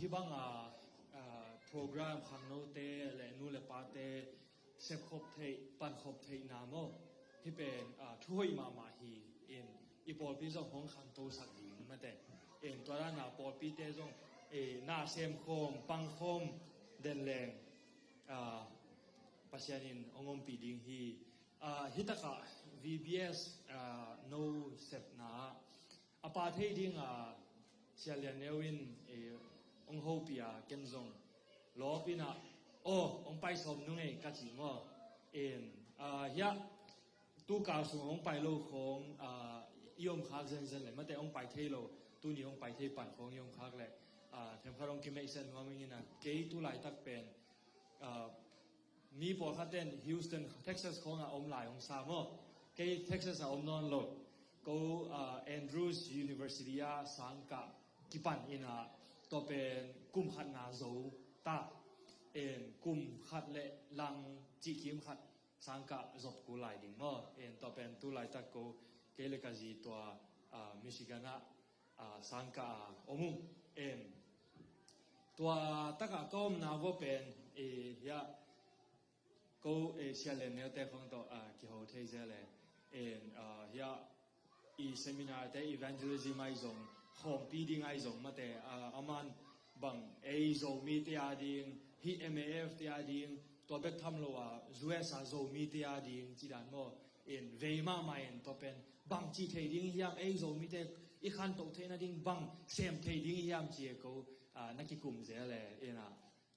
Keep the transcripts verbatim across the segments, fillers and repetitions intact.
Bang a, a, program khangnote le nu le pate sepkhop theih, pankhop theih na maw? Hi pen, a, thuhoih mahmah hi in i pawlpi zong hong khangtosak ding mate. In tua dan a pawlpite zong, e, na semkhawm, pangkhawm den leng, a, Pasian in hong ompih ding hi. A, hitakah V B S, a, no sepna a pha thei ding a, Sia Lian Neu in, eh, hong hopih a, ken zong lawp in a, aw, hong pai sawm nung ei ka ci maw? In, a, hiah, tu kal sung hong pai lo khong, a, i om khak zenzen le mate hong pai thei lo, tuni hong pai thei pan khong i om khak le, a, themkhat hong kimeihsiat nuam ing in a, kei tu laitak pen, a, mi pawlkhat ten Houston, Texas khong a om lai hong sa maw? Kei Texas a om nawn lo. Ko, a, Andrews University a sangkah kipan in a, tua pen kum khat na zo ta. En kum khat le lang cihkim khat sangkah zop kul lai ding maw? En tua pen tu laitak ko kei le ka zi tua, a, Michigan ah, a, sangkah a om ung. En tua takah ka omna vua pen, e, hiah, ko, e, Sia Lian Neu te khong tawh, a, kiho thei zel e. En, a, hiah, i seminar te evangelism ai zong, khawmpi ding ai zong mate, a, aman bang ei Zomite a ding, hih M A F te a ding, tua bek tham lo a, U S a Zomite a ding, ci dan maw? In vei mahmah in tua pen, bang cih thei ding hiam, ei Zomite i khantoh theih nading, bang sem thei ding hiam ci e ko, a, na kikum zel e, in a,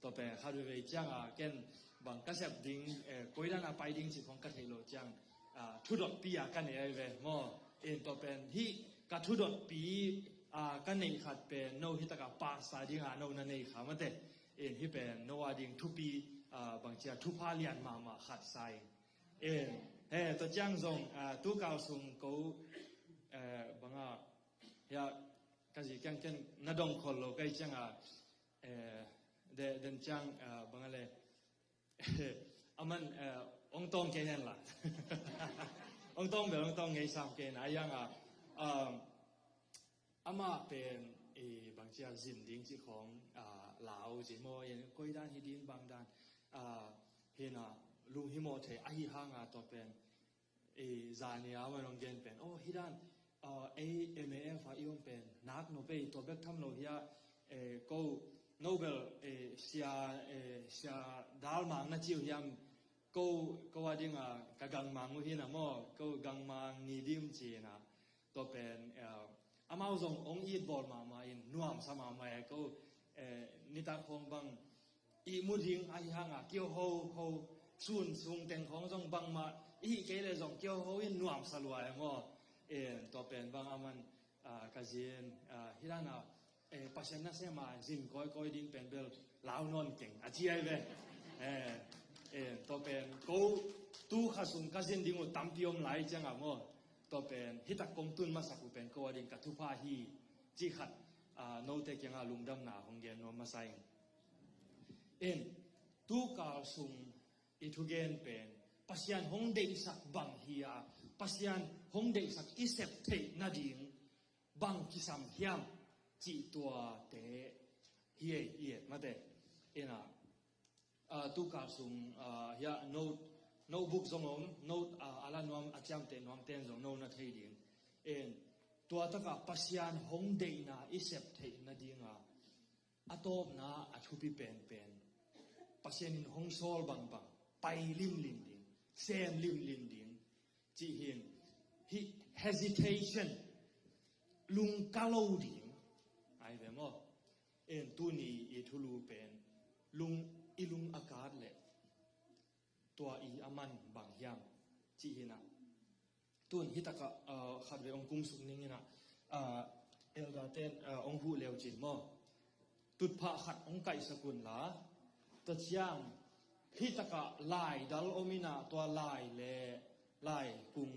tua pen khat veivei ciang a, ken bang ka sep ding, eh, koi dan a pai ding cih khong ka theih loh ciang, a, thudotpi a ka nei ai ve maw? In tua pen hih ka thudotpi, a, ka neih khat pen no hitakah pasa ding a no na nei kha mate. In hih pen no a ding thupi, a, bangci a thupha lian mahmah khat sa ing. In, he, tua ciang zong, a, tu kal sung ko, eh, bang a, hiah, ka zi kiang ken na dong khol lo ka hih ciang a, eh, de, den ciang, eh, bang a le, aman, eh, ong tawng kei hen la. Ong tawng bel, ong tawng ngei sam kei hen a, a yang a, um, amah pen, eh, bangci a zin ding cih khong, ah, lau ci maw, eh, koi dan hi ding bang dan, ah, hi na, lunghimawh thei, ahi hang a tua pen, eh, zani a man ong gen pen, oh, hi dan, ah, ei M A F a i om pen, nak no pei, tua bek tham lo hiah, eh, ko, no bel, eh, sia, eh, sia dal mang na ci uh hiam, ko, ko a ding a, ka gangmang uh hi na maw, ko gangmang ni dim ci na, tua pen, eh, amau zong ong it bawl mahmah in, nuamsa mahmah e, ko, eh, nitak khong bang, i mu ding ahi hang a, kio ho, ho, sun sung teng khong zong bangmah, i hih kei le zong kio ho in nuamsa lua e maw. En, tua pen bang aman, a, ka zin, a, hi dan a, eh, Pasian nasem a zin kawikawi ding pen bel lau nawn keng, a ci ai ve. Eh, eh, tua pen, ko tu kha sung ka zin ding uh tampi om lai ciang a maw. Tua pen, hitak kong tun masak uh pen ko a ding ka thupha hi, cih khat, a, note kiang a lungdamna hong gen nuam masa ing. In, tu kal sung i thugen pen, Pasian hong deihsak bang hi a, Pasian hong deihsak i sep theih nading bang kisam hiam cih tuate hi ei, i et mate. In a, a, tu kal sung, a, hiah note, notebook zong om, note, a, a la nuam, a ciamteh nuam ten zong no na thei ding. In, tua takah Pasian hong deihna i sep theih nading a, a tawpna a thupi penpen, Pasian in hong sawl bangbang, pai limlim ding, sem limlim ding, cih hi in, hih hesitation, lungka lo ding, ai ve maw? En tuni i thulu pen, lung, i lung a kat leh, tua i a man bang hiam, cih hi na. Tun hitakah, ah, khatvei ong kumsuk ning in a, ah, elder ten, ah, ong huh leu cin maw? Tutphah khat ong kaihsak un la, tua ciang hitakah lai dal om in a, tua lai le lai kung,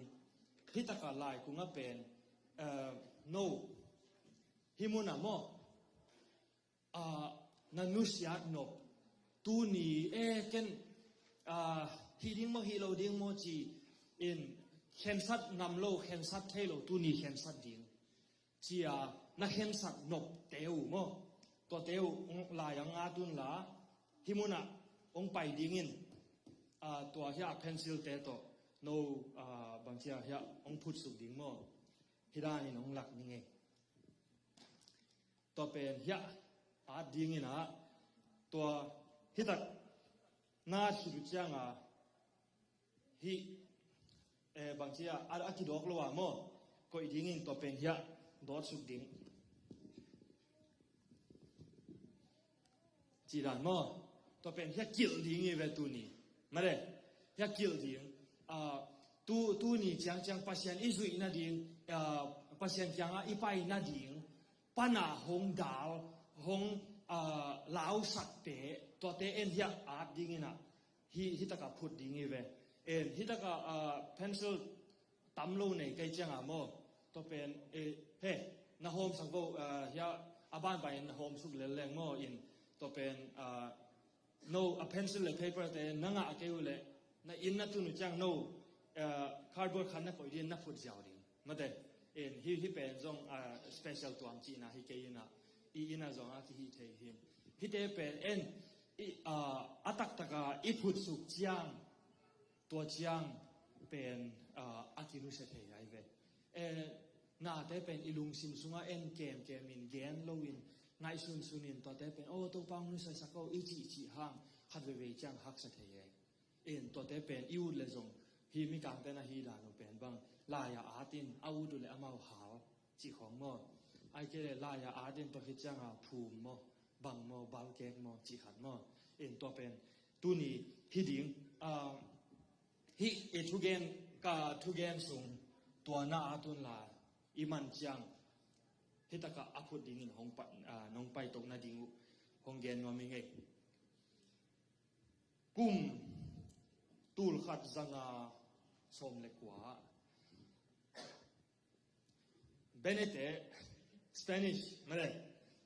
hitakah lai kung a pen, ah, no, hi mun a maw? Ah, na nusiat nop, tuni, eh, ken, ah, hih ding maw, hih lo ding maw ci in khensat ngam lo, khensat thei lo, tuni khensat ding. Cia na khensat nop te uh maw? Tuate uh lai-ah ngat unla, hih munah hong pai dingin, ah, tua hiah a pencil te tawh no, ah, bangci-a hiah hong phutsuk ding maw? Hih danin hong lak ning ei. Tua pen hiah at dingin ah, tua hitak na sut uh ciangah, hih, eh, bangci-a, a, a kidawk lo ah maw, koih dingin tua pen hiah dawtsuk ding. Cih dan maw, tua pen hiah kilh ding hi ve tuni. Mate, hiah kilh ding. Ah, tu, tuni ciangciang Pasian i zuih nading, ah, Pasian kiangah i pai nading pana hong dal, hong, ah, lausakte, tuate en hiah at dingin ah, hih, hih takah phut ding hi ve. En, hih takah, ah, pencil tam lo nei kei ciangah maw, tua pen, eh, he, na hawmsak vo, ah, hiah a banbanin na hawmsuk lel leng maw in, tua pen, ah, no, a pencil le paper te na ngah kei uh leh, na inn na tun uh ciang no, ah, cardboard khat na koih dingin na phut ziau ding. Mate, en, hih, hih pen zong, ah, special tuam cihna hi kei in ah, i inn ah zong a kihih thei hi. Hihte pen en, i, ah, a taktaka i phutsuk ciang, tua ciang pen, ah, a kinusia thei ahi ve. Eh, nate pen i lungsim sungah en kemkemin, gen loin, ngaihsunsunin, tuate pen, "Aw, Topa hong nusiasak o," i cihcih hang khat veivei ciang haksa thei e. En, tuate pen i ut leh zong, hih mikangte na hih dan uh pen bang, lai-ah atin a ut uh leh amau hal cih khawng maw? Ahih kei leh lai-ah atin tua khit ciangah phum maw, bang maw, balkek maw, cih khat maw? En, tua pen tuni hi ding, ah, hih i thugen, ka thugen sung tua na at unla, i man ciang hih takah a phut dingin hong pa, ah, nong paito nading uh hong gen nuam ing ei. Kum tul khat zanga sawm le kua, Benete, Spanish, male,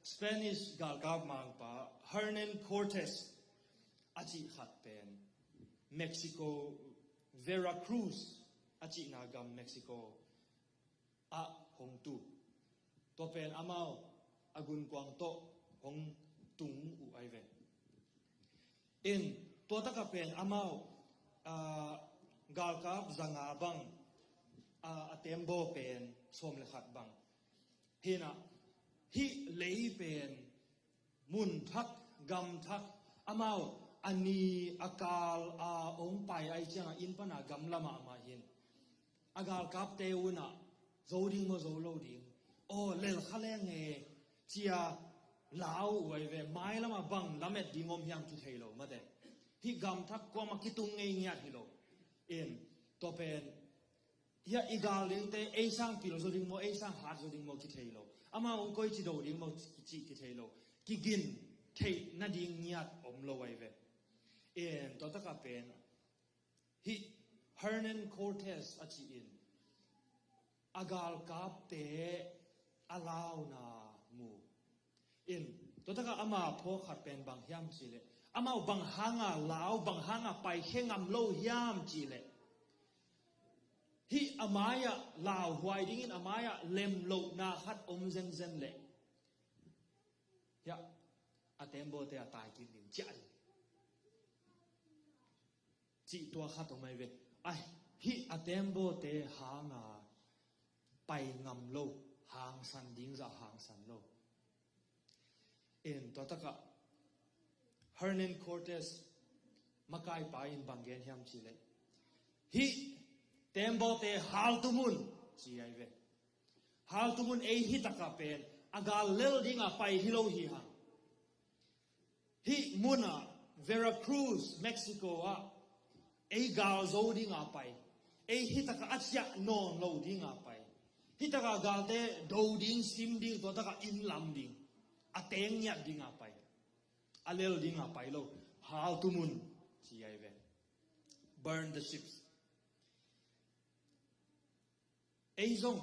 Spanish galkap mangpa Hernan Cortes a cih khat pen Mexico, Veracruz a cihna gam Mexico ah hong tu. Tua pen amau a gunkuang tawh hong tung uh ahi ve. In, tua takah pen amau, ah, galkap zanga bang, ah, a tembaw pen sawm le khat bang. Hinah, hih lei pen mun thak, gam thak, amau a ni a kal a hong pai ahih ciangah inn pana gamla mahmah hin a galkapte unah zo ding maw, zo lo ding, aw, lel kha leng e, ci-a lau uh ahi ve. Mailamah bang lamet ding om hiam kithei lo, mate. Hih gam thak kuamah kitung ngei ngiat hi lo. In, tua pen, hiah i gal dingte ei sang pil zaw ding maw, ei sang hat zaw ding maw kithei lo. Amau hong koici do ding maw cih kithei lo. Kigin theih nading ngiat om lo ahi ve. In, tua takah pen, hih Hernan Cortes a cih in a galkapte a launa mu. In, tua takah ama phawk khat pen bang hiam cihleh, amau bang hanga lau, bang hanga paikhia ngam lo hiam cihleh, hih a mai-ah lauhuai dingin a mai-ah lem lohna khat om zenzen leh, hiah a tembawte a taikik ding ciah ding cih tua khat om ahi ve. Ai, hih a tembawte hanga pai ngam lo, hangsan ding zah hangsan lo. In, tua takah Hernan Cortes makaipa in bang gen hiam cihleh, hih tembawte haltum un, ci ahi ve. Haltum un, ei hih takah pen a gal lel dinga pai hi lo hi hang. Hih munah Veracruz, Mexico ah ei gal zo dinga pai. Ei hih takah a ciah nawn lo dinga pai. Hih takah galte do ding, sim ding, tua takah inn lam ding, a teng ngiat dinga pai. A lel dinga pai lo. Haltum un, ci ahi ve. Burn the ships. Ei zong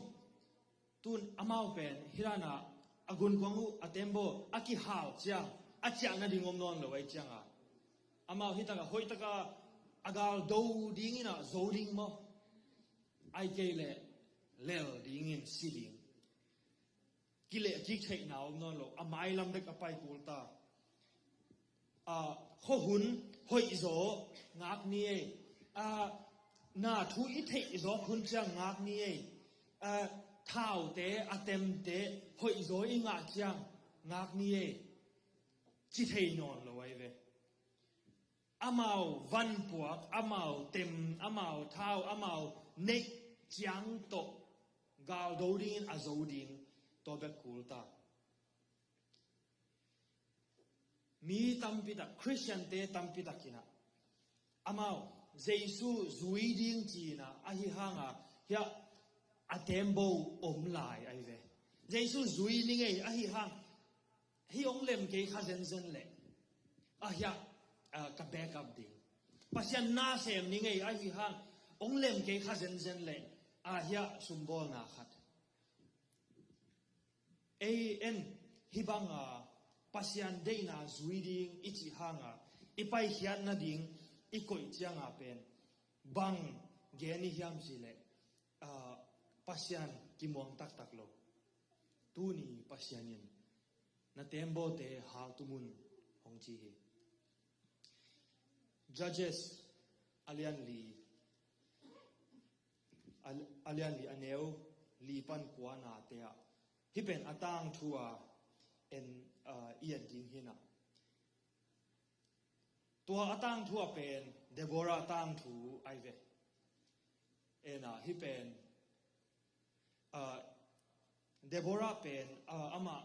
tun amau pen hih danah a gunkuang uh a tembaw a kihal ciang a ciah nading om nawn lo ahih cianga, amau hih takah hoih takah a gal do dingin ah zo ding maw, ahih kei leh lel dingin si ding. kileh kik theihna om nawn lo, a mailam bek a pai kul ta. Aa, khuahun hoihzaw ngak ni ei. Aa, na thu i theih zawk hun ciang ngak ni ei. Aa, thaute, a temte hoihzaw i ngah ciang ngak ni ei, ci thei nawn lo ahi ve. Amau vanpuak, amau tem, amau thau, amau neih ciang tawh galdo dingin a zo ding, tua bek kul ta. Mi tampi tak, Khristiante tampi tak in ah, amau Jesu zui ding ci-in ah, ahi hang a, hiah a tembaw om lai ahi ve. Jesu zui ni ngei ahi hang, hih hong lem kei kha zenzen leh, a hiah, ah, ka backup ding. Pasian na sem ni ngei ahi hang, hong lem kei kha zenzen leh, a hiah sumbawlna khat. Ei en, hih bang a Pasian deihna zui ding i cih hang a, i paikhiat nading i koih ciang a pen bang gen i hiam cih leh, ah, Pasian kimuang taktak lo. Tuni Pasian in na tembawte haltum un hong ci hi. Judges a lian li, a, a lian li a neu li pan kuana te ah, hih pen a tangthu a en, ah, i et ding hi na. Tua a tangthu a pen Deborah tangthu ahi ve. En a, hih pen, ah, Deborah pen, ah, amah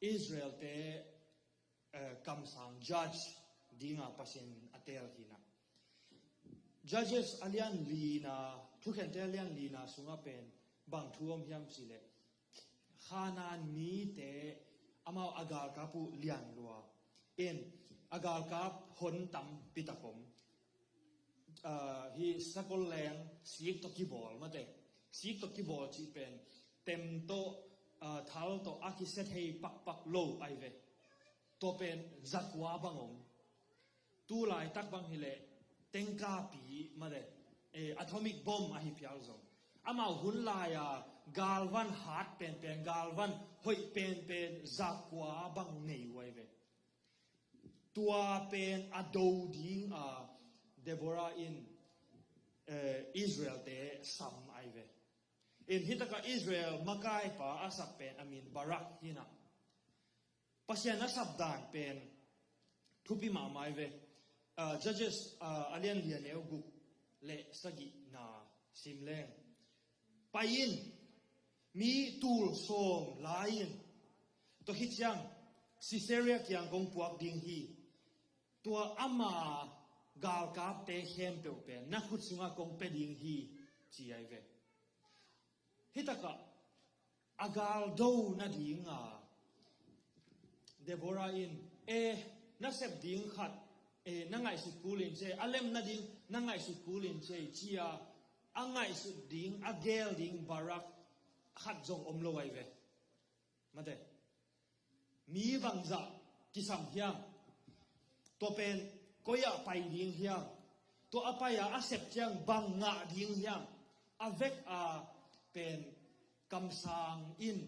Israel te, eh, kamsang judge dinga Pasian a teel hi na. Judges a lian lina, Thukhente a lian lina sungah pen bang thu om hiam cih leh, Khanaan mite amau a galkap uh lian lua. In a galkap hon tampi tak om. Ah, hih sakol leng sik tawh kibawl mate. Sik tawh kibawl cih pen tem tawh, ah, thal tawh a kisia thei pakpak lo ahi ve. Tua pen zakua bang om. Tu laitak bang hileh tengkapi mate, eh, atomic bomb ahi phial zong, amau hun lai-a galvan hat penpen, galvan hoih penpen zakua bang nei uh ahi ve. Tua pen a do dinga Deborah in, eh, Israel-te sam ahi ve. In hih takah Israel makaipa a sap pen a min Barak hi na. Pasian a sapdan pen thupi mahmah ahi ve. Ah, Judges, ah, a lian li a neu guk le sagihna sim leng, pai in, mi tul sawm la in, tua khit ciang Caesarea kiang kong puak ding hi. Tua ama galkapte khempeuh pen na khut sungah kong pia ding hi, ci ahi ve. Hih takah a galdo nadinga Deborah in, eh, na sep ding khat, eh, na ngaihsut kul in ci ei, a lem nading na ngaihsut kul in ci ei, ci-a a ngaihsut ding, a geel ding Barak khat zong om lo ahi ve. Mate, mi bangzah kisam hiam? Tua pen koi-ah pai ding hiam? Tua a pai-a a sep ciang bang ngah ding hiam? A vek a pen kamsang in,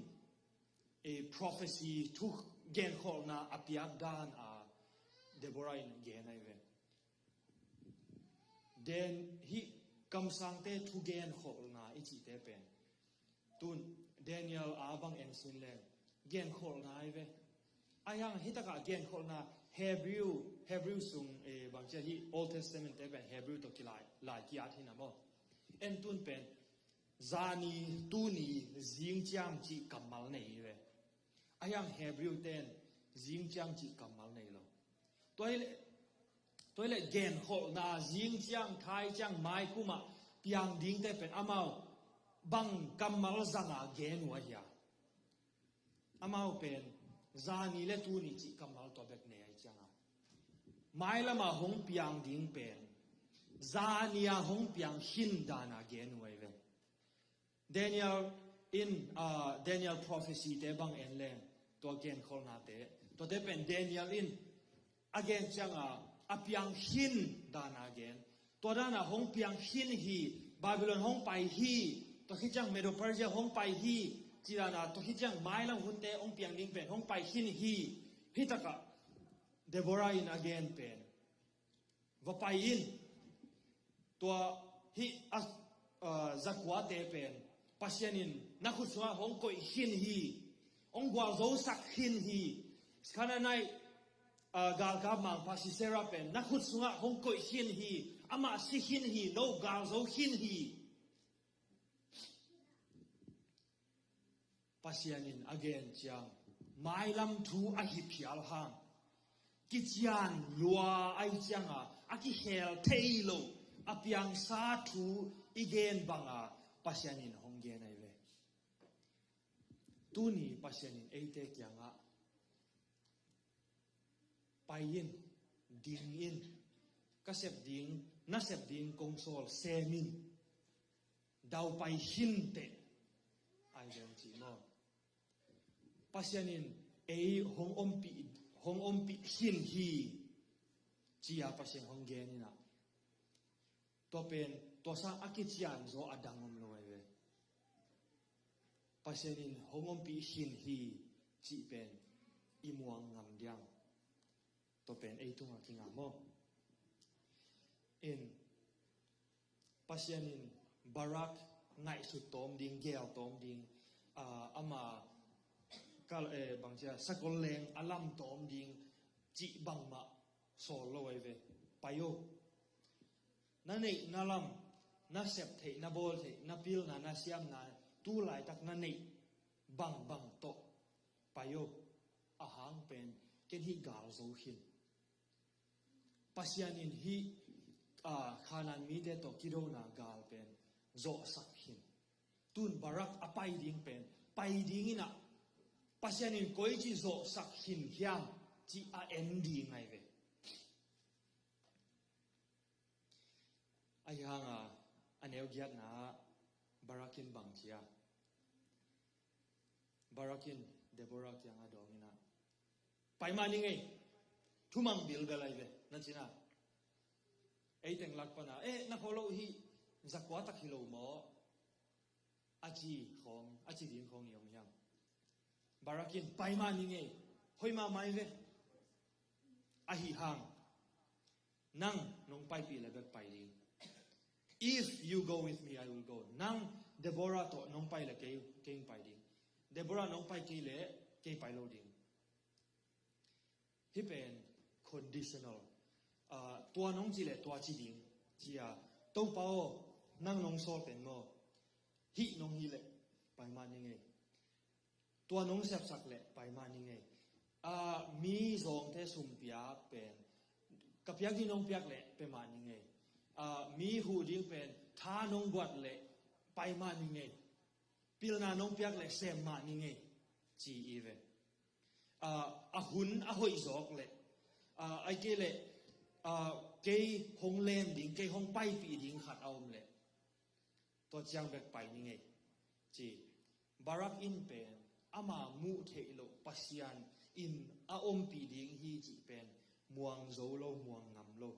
eh, prophecy, thu genkholhna a piak dan a Deborah in gen ahi ve. Den hih kamsangte thu genkholhna i cihte pen, tun Daniel a bang en sin leng genkholhna ahi ve. Ahi hang hih takah genkholhna Hebrew, Hebrew sung, eh, bang ci a, hih Old Testament te pen Hebrew tawh kilai, lai kiat hi na maw. En tun pen zani, tuni, zing ciang cih kammal nei hi ve. Ahi hang Hebrew ten zing ciang cih kammal nei lo. Tua hileh, tua hileh genkholhna zing ciang, thai ciang, maikumah piang dingte pen amau bang kammal zanga gen uh ahia? Amau pen zani le tuni cih kammal tua bek nei ahi cianga, mailama hong piang ding pen zani-a hong piang khin dana gen uh ahi ve. Daniel in, ah, Daniel prophecy te bang en leng, tua genkholhnate, tuate pen Daniel in a gen cianga a piang khin dana gen. Tua dana hong piang khin hi, Babylon hong pai hi, tua khit ciang Medo-Persia hong pai hi, Ci dan a, tua hi ciang mailam hunte hong piang ding pen hong pai khin hi. Hih takah Deborah in a gen pen, va pai in. Tua hih a, a, zakuate pen Pasian in na khut sungah hong koih khin hi. Hong gualzosak khin hi. Khananite, a, galkap mangpa Sisera pen na khut sungah hong koih khin hi. Amah si khin hi, no gualzo khin hi. Pasian in a gen ciang, mailam thu a hi phial hang, kician lua ai cianga a kikhel thei lo, a piangsa thu i gen banga Pasian in hong gen ai ve. Tuni Pasian in eite kiangah, pai in, ding in, ka sep ding, na sep ding kong sawl sem in, daupai khinteh, ai ven ci maw? Pasian in ei hong ompih, hong ompih khin hi, ci-a Pasian hong gen inah. Tua pen, tua sang a kician zaw a dang om lo ai ve. Pasian in hong ompih khin hi, cih pen i muang ngam diam? Tua pen ei tungah kingam maw? In, Pasian in Barak ngaihsut tawm ding, gel tawm ding, a, ama kal, eh, bangcia, sakol leng a lam tawm ding, cih bangmah sawl lo ai ve. Pai o. Na neih na lam, na sep theih, na bawl theih, na pilna, na siamna, tu laitak na neih bangbang tawh pai o. A hang pen ken hih gal zo khin. Pasian in hih, a, Khanaan mite tawh kidona gal pen zawhsak khin. Tun Barak a pai ding pen, pai ding inah, Pasian in koici zawhsak khin hiam, ci a en ding ai ve. Ahi hanga, a neu giatna ah Barak in bang cia? Barak in Deborah kiangah dawng inah, pai mah ning ei, thumang bilbel ai ve, na cina. Ei teng lak pana, eh, na kho lo hi, zakua tak hi lo maw? A ci khawng, a ci ding khawng i om hiam? Barak in, pai mah ning ei, hoih mahmah ai ve. Ahi hang, nang nong paipih le bek pai ding. If you go with me, I will go. Nang Deborah tawh nong pai le kei, kei pai ding. Deborah nong pai kei le kei pai lo ding. Hih pen conditional. Ah, tua nong ci le tua ci ding. Cia, Topa aw, nang nong sawl pen maw? Hih nong hi le pai mah ning ei. Tua nong sepsak le pai mah ning ei. Ah, mi zawngte sum piak pen, ka piak ding nong piak le pe mah ning ei. Ah, mi huh ding pen tha nong buat le pai mah ning ei. Pilna nong piak le sem mah ning ei, ci i ve. Ah, a hun a hoih zawk le, ah, ai kei le, ah, kei hong lem ding, kei hong paipih ding khat a om le, tua ciang bek pai ning ei, ci. Barak in pen ama muh theih loh Pasian in a ompih ding hi cih pen muang zo lo, muang ngam lo.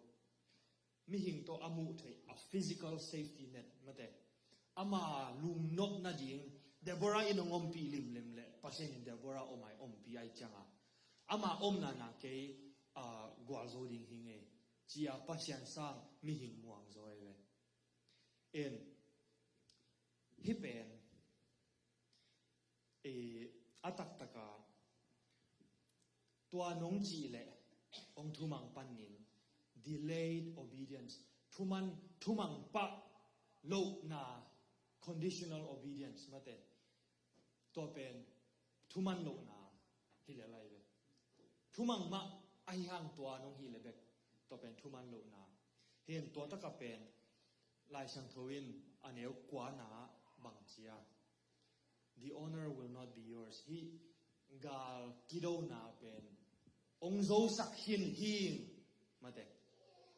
Mihing tawh a muh theih, a physical safety net mate, ama lungnop nading Deborah in hong ompih limlim le, Pasian in Deborah om ai, ompih ai cianga, ama omna na kei, ah, gualzo ding hi ngei, cia Pasian sang mihing muang zo ai ve. En, hih pen, eh, a taktaka tua nong cih leh hong thumang panin, delayed obedience, thuman, thumang pah lohna, conditional obedience mate, tua pen thuman lohna hi le lai ve. Thumang mah ahi hang tua nong hi le bek, tua pen thuman lohna. Hen tua taka pen Lai Siangtho in a neu kuana bang cia, the honor will not be yours. Hih gal kidona pen hong zosak hin hing mate.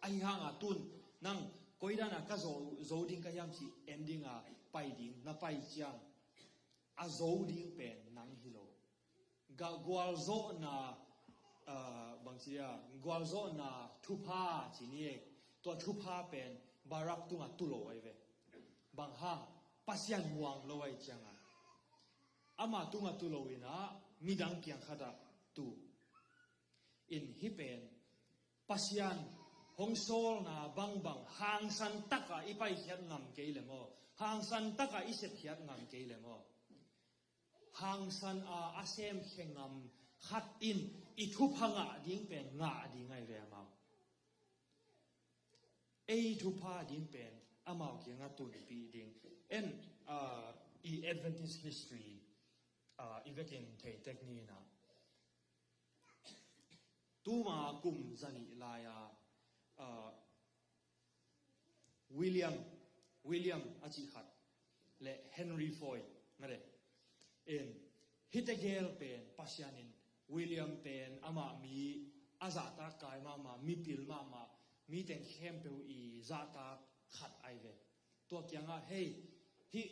Ahi hanga tun nang koidana ka zo, zo ding ka hiam ci en dinga pai ding na pai ciang, a zo ding pen nang hi lo. Ga gualzawhna, ah, bang ci dia, gualzawhna thupha ci ni e. Tua thupha pen Barak tunga tu lo ai ve. Bang hang, Pasian muang lo ai cianga. Ama tungah tu lo in ah midang kiang khatah tu. In hih pen Pasian hong sawlna bangbang hangsan takah i paikhiat ngam kei le maw? Hangsan takah i sepkhiat ngam kei le maw? Hangsan a a semkhia ngam khat in i thupha ngah ding pen ngah ding ahi ve amau. Ei thupha ding pen amau kiangah tunpih ding. En, ah, i Adventist history, ah, i vekin theitek ni in ah, tuma kum zanih lai-a, ah, William, William a cih khat le Henry Foy, mate. En, hihte gel pen Pasian in William pen amah mi a zahtak kai mahmah, mipil mahmah, mi teng khempeuh i zahtak khat ahi ve. Tua kiangah, "Hei, hih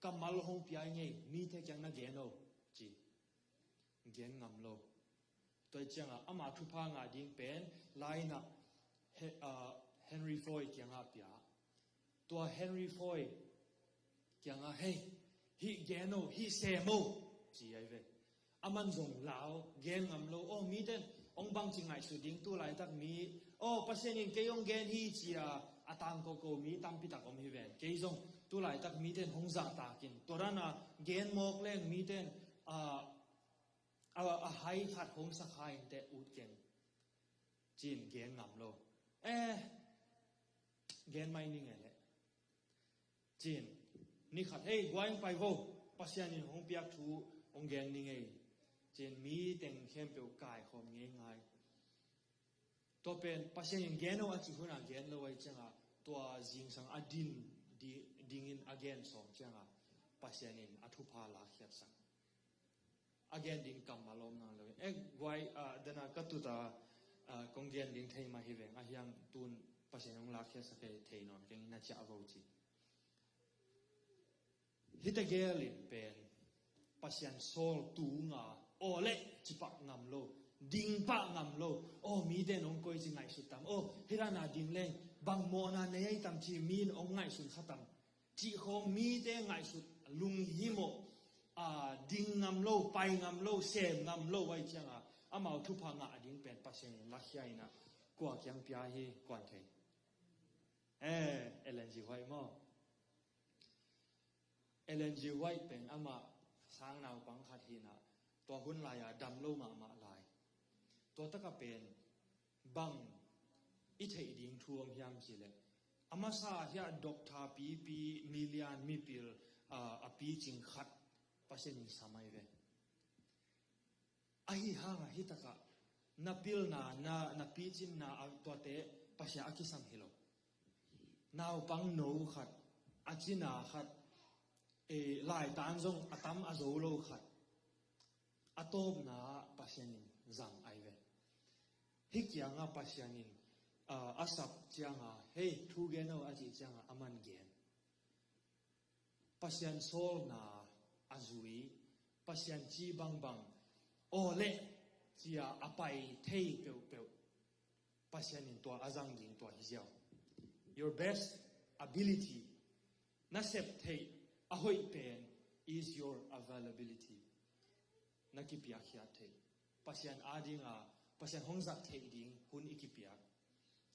kammal hong pia ing ei, mite kiang na gen o," ci. Gen ngam lo. Tua hi ciangah ama thupha ngah ding pen lai-in ah He-, ah, Henry Foy kiangah pia. Tua Henry Foy kiangah, "Hei, hih gen o, hih sem o," ci ahi ve. Aman zong lau, gen ngam lo. "Aw, mite in hong bangci ngaihsut ding, tu laitak mi, aw, Pasian in kei hong gen hi," ci-a a tangko ko mi tampitak om hi ven. Kei zong tu laitak mite in hong zahtak in, tua dan a gen mawk leng mite in, ah, a, a hai khat hong sa kha inteh ut keng, ci-in gen ngam lo. "Eh, gen mai ning ei leh," ci-in, ni khat, "Hei, guai hong pai vo, Pasian in hong piak thu hong gen ning ei," ci-in mi teng khempeuh kaikhawm ngeingai. Tua pen Pasian in gen o a cih hunah gen lo ahih ciangah, tua zingsang a din di-, dingin a gen sawm ciangah Pasian in a thupha lakkhiatsak. A gen ding kammal om nang lo. Eh, guai, ah, dana ka tut a, ah, kong gen ding thei mah hi veng, a hiang tun Pasian hong lakkhiatsak hi thei nawn keng, na ciah vo ci. Hihte gel in pen Pasian sawl tunga, aw leh ci pah ngam lo, ding pah ngam lo. "Aw, mite in hong koici ngaihsut tam? Aw, hih dan a ding leng bang mawhna nei ahi tam?" ci mi in hong ngaihsun kha tam cih khawng mite ngaihsut, lunghimawh, ah, ding ngam lo, pai ngam lo, sem ngam lo ahih ciangah amau thupha ngah ding pen Pasian in lakhia in ah, kua kiang pia hi, kuan thei? Eh, Ellen G. White maw? Ellen G. White pen amah sang naupang khat hi in ah, tua hun lai-a dam lo mahmah lai. Tua takah pen bang i theih ding thu om hiam cih leh, a masa hiah doctor pipi, milian mipil, ah, a picing khat Pasian in sam ahi ve. Ahi hangah hih takah na pilna, na, na picinna, a, tuate Pasian a kisam hi lo. Naupang no khat, a cina khat, eh, laitan zong a tam a zo lo khat, a tawpna Pasian in zang ahi ve. Hih kiangah Pasian in, ah, a sap ciangah, "Hei, thu gen o," a cih ciangah aman gen. Pasian sawlna a zui, Pasian ci bangbang, aw leh ci-a a pai thei peuhpeuh, Pasian in tua a zang ding tua hi ziau. Your best ability, na sep theih a hoih pen is your availability. Na kipiakkhiat theih, Pasian adinga, Pasian hong zat theih ding hun i kipiak,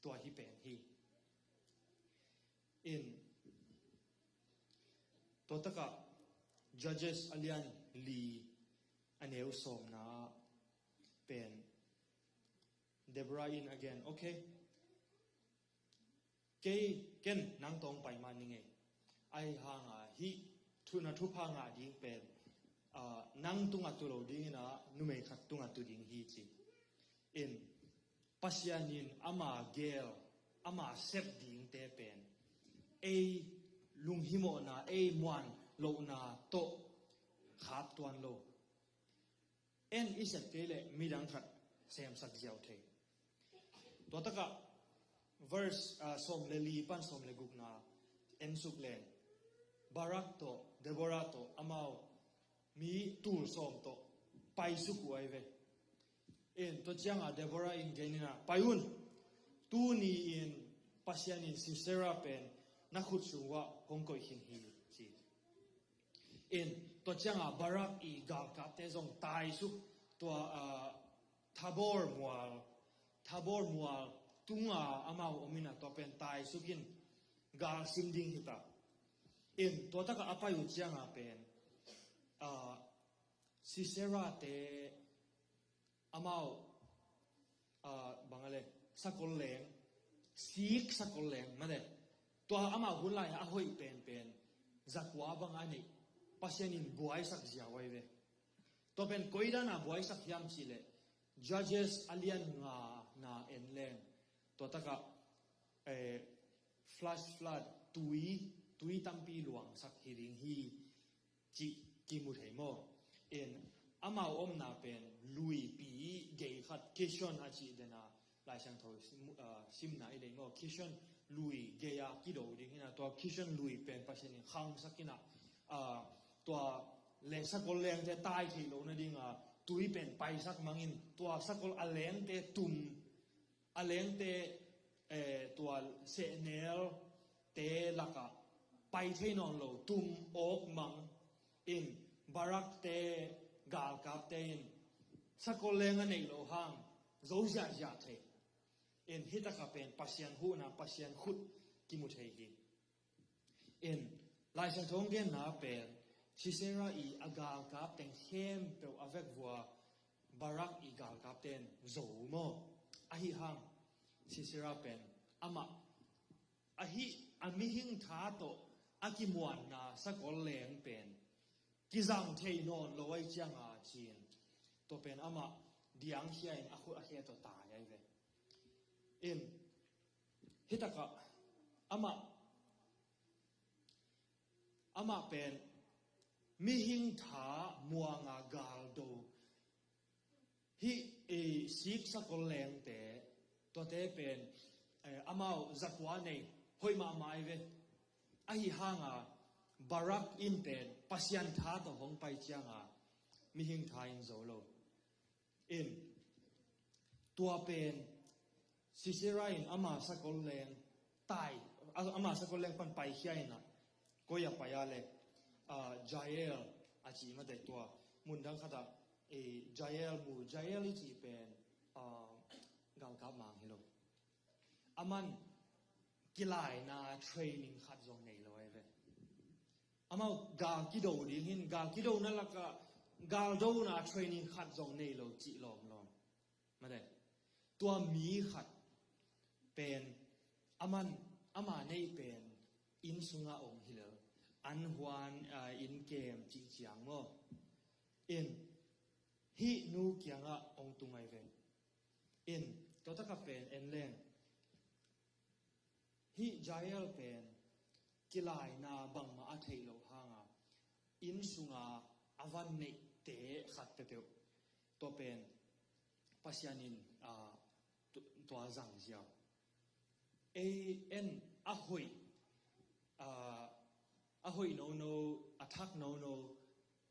tua hi pen hi. In, tua takah Judges a lian li, a neu sawmna pen Deborah in a gen, "Okay, kei, ken nang tawh hong pai mah ning ei. Ahi hangah hih thu, na thupha ngah ding pen, ah, nang tungah tu lo dingin ah numei khat tungah tu ding hi," ci. In, Pasian in ama gel, ama sep dingte pen ei lunghimawhna, ei muan lohna tawh khap tuan lo. En i sep kei leh midang khat semsak ziau thei. Tua takah verse, ah, sawm le li pan sawm le gukna en suk leng, Barak tawh, Deborah tawh, amau mi tul sawm tawh paisuk uh ahi ve. In, tua ciangah Deborah in gen in ah, "Pai un, tuni-in Pasian in Sisera pen na khut sung uah hong koih khin hi," ci. In, Tua cianga Barak i galkapte zong taisuk tua, ah, Tabor mual, Tabor mual tunga amau om ina tua pen taisuk in galsim ding hita. In tua taka a pai uh cianga pen, ah, Sisera te amau, ah, bang a le, sakol leng, sik sakol leng mate. Tua amau hun lai a hoih penpen zakua bang a neih, Pasian in buaisak ziau ai ve. Tua pen koidana buaisak hiam cih leh, Judges a lian nga na en leng, tua taka, eh, flash flood, tui, tui tampi luangsak hi ding hi cih kimu thei maw? In amau omna pen luipi gei khat Kishon a cih dena Lai Siangtho sim, ah, simna i dei maw? Kishon lui gei a kido ding hina, tua Kishon lui pen Pasian in khangsak hina, ah, tua le sakol lengte tai thei lo nadinga tui pen paisak mangin tua sakol a lengte tum, a lengte, eh, tua sehnel te laka pai thei nawn lo tum awk mang in Barak te galkapte in sakol leng a neih lo hang zo ziahziah thei. In hitaka pen Pasian huhna, Pasian khut kimu thei hi. In Lai Siangtho hong genna pen Sisera i a galkap teng khempeuh a vekvua Barak i galkapten zo maw? Ahi hang Sisera pen amah ahi a mihing tha tawh a kimuanna sakol leng pen kizang thei nawn lo ai cianga cin tua pen amah diangkhia in a khut a khe tawh tai ai ve. In hitaka amah, amah pen mihing tha muanga galdo hi, eh, sik sakol lengte, tuate pen, eh, amau zakua nei hoih mahmah ai ve. Ahi hanga Barak in pen Pasian tha tawh hong pai cianga mihing tha in zo lo. In tua pen Sisera in ama sakol leng tai, a-, ama sakol leng pan paikhia ina koi a pai a le, ah, Jael a ci mate tua mun dang khata, eh, Jael mu, Jael i ci pen, ah, galkap mang hi lo. Aman kilaina training khat zong nei lo ai ve. Amau gal kido ding hin, gal kidona laka galdona training khat zong nei lo cih lawmlawm. Mate, tua mi khat pen aman, ama neih pen inn sunga om hi lo. An huan, ah, inn kem cih ciang maw? In hih nu kiangah ong tung ai ve. In tua taka pen en leng hih Jael pen kilaina bangmah a theih loh hanga inn sunga a van neihte khat peuhpeuh tua pen Pasian in, ah, tu-, tua zang ziau. Ei en a hoih, ah, a hoih nono, a thak nono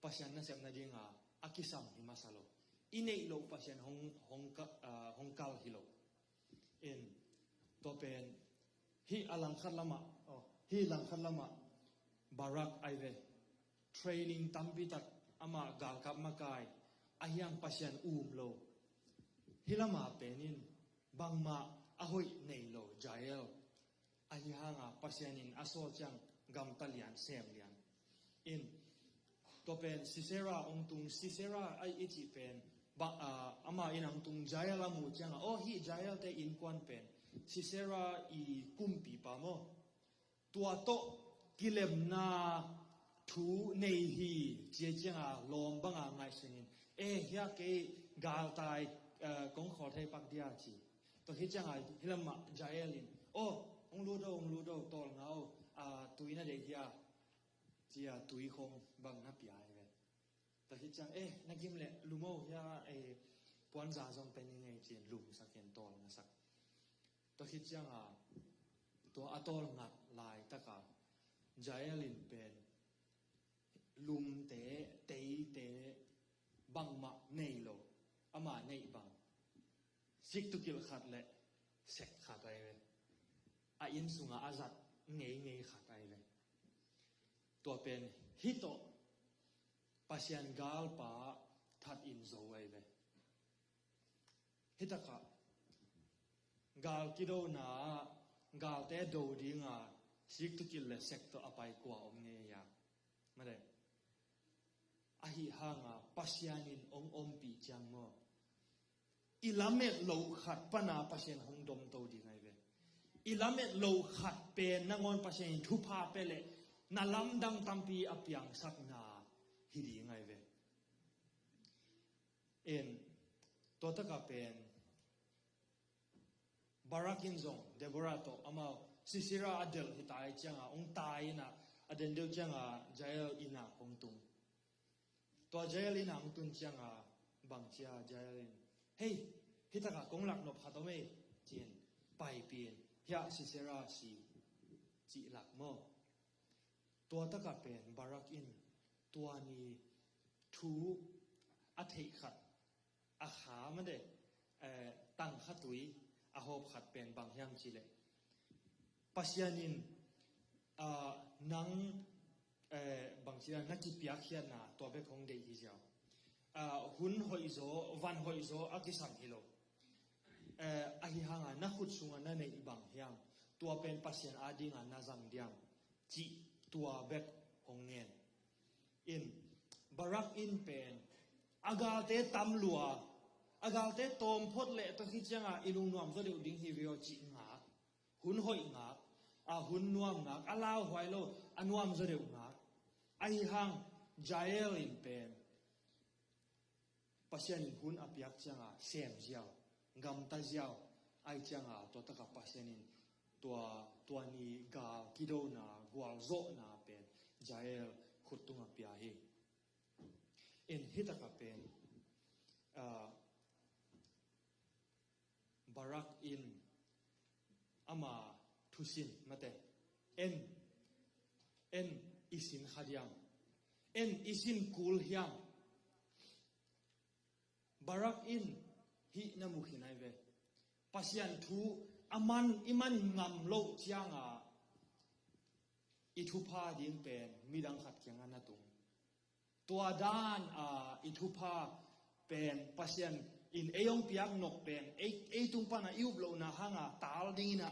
Pasian nasepna dinga a kisam hi masa lo. I neih loh Pasian hong, hong ka-, ah, hong kal hi lo. In tua pen hih a langkhat lamah, oh, hih langkhat lamah Barak ai ve. Training tampi tak amah galkap makai, ahi hang Pasian um lo. Hih lama penin bangmah a hoih nei lo Jael. Ahi hanga Pasian in a sawl ciang gamta lian, sem lian. In tua pen Sisera ong tung, Sisera ai i cih pen ba, ah, ama in ong tung Jael a mu cianga, oh, hih Jael te innkuan pen Sisera i kumpipa maw? Tua tawh kilemna thu nei hi, cia cianga lawm banga ngaihsunin, eh, hia kei galtai, eh, kong khawl thei pak dia ci. Tua hi cianga hi lamah Jael in, oh, ong ludo, ong ludo, tawlnga o, ah, tui na dei hia, cia tui khong bang na pia hi ve. Tua hi ciang, eh, na gim le, lum o hia, eh, puanza zong pen i ngei cin lumsak in tawlngasak. Tua khit cianga tua a tawlngat laitaka Jael in pen lumte, teite bangmah nei lo, ama neih bang siktukilh khat le sek khat ai ve. A inn sunga a zat ngeingei khat ai ve. Tua pen hih tawh Pasian galpa that in zo ahi ve. Hitakah gal kidona ah galte do dinga sik tukil le sek tawh a pai kua om ngei a? Mate. Ahi hanga Pasian in ong ompih ciang maw, i lamet loh khat pana Pasian hong domto ding ahi ve. I lamet loh khat pen nangawn Pasian in thupha pia leh na lamdang tampi a piangsakna hi ding ahi ve. En, tua taka pen Barak in zong Deborah tawh amau Sisera a delh hi ta i cianga ong tai ina, a den deuh cianga Jael ina kong tung. Tua Jael ina ong tun cianga bang cia Jael in, "Hei, hitaka kong lak nop khat om ei," ci-in paipin, "Hiah Sisera si," cih lak maw. Tua taka pen Barak in tua ni thu a theih khat, a kha mate, eh, tang kha tui a hawp khat pen bang hiam cileh, Pasian in, ah, nang, eh, bang cileh na kipiakkhiatna tua bek hong deih hi ziau. Ah, hun hoihzaw, van hoihzaw a kisam hi lo. Eh, ahi hanga na khut sunga na neih bang hiam, tua pen Pasian adinga na zang diam, cih tua bek hong ngen. In, Barak in pen a galte tam lua, a galte tawm phot leh tawh hi cianga i lungnuam zaw deuh ding hi ve aw cih ngak, hun hoih ngak, a hun nuam ngak, a lauhuai lo, a nuam zaw deuh ngak. Ahi hang Jael in pen Pasian in hun a piak cianga sem ziau, gamta ziau, ai cianga tua taka Pasian in tua, tua ni gal kidona, gualzawhna pen Jael khut tunga pia hi. En, hitaka pen, ah, Barak in ama thusin mate, en, en i sin kha diam, en i sin kul hiam. Barak in hih na mu khin ai ve. Pasian thu a man, i man ngam loh cianga i thupha ding pen midang khat kianga na tung. Tua dan a i thupha pen Pasian in ei hong piak nop pen ei, ei tung pana i up lohna hanga tal dingina,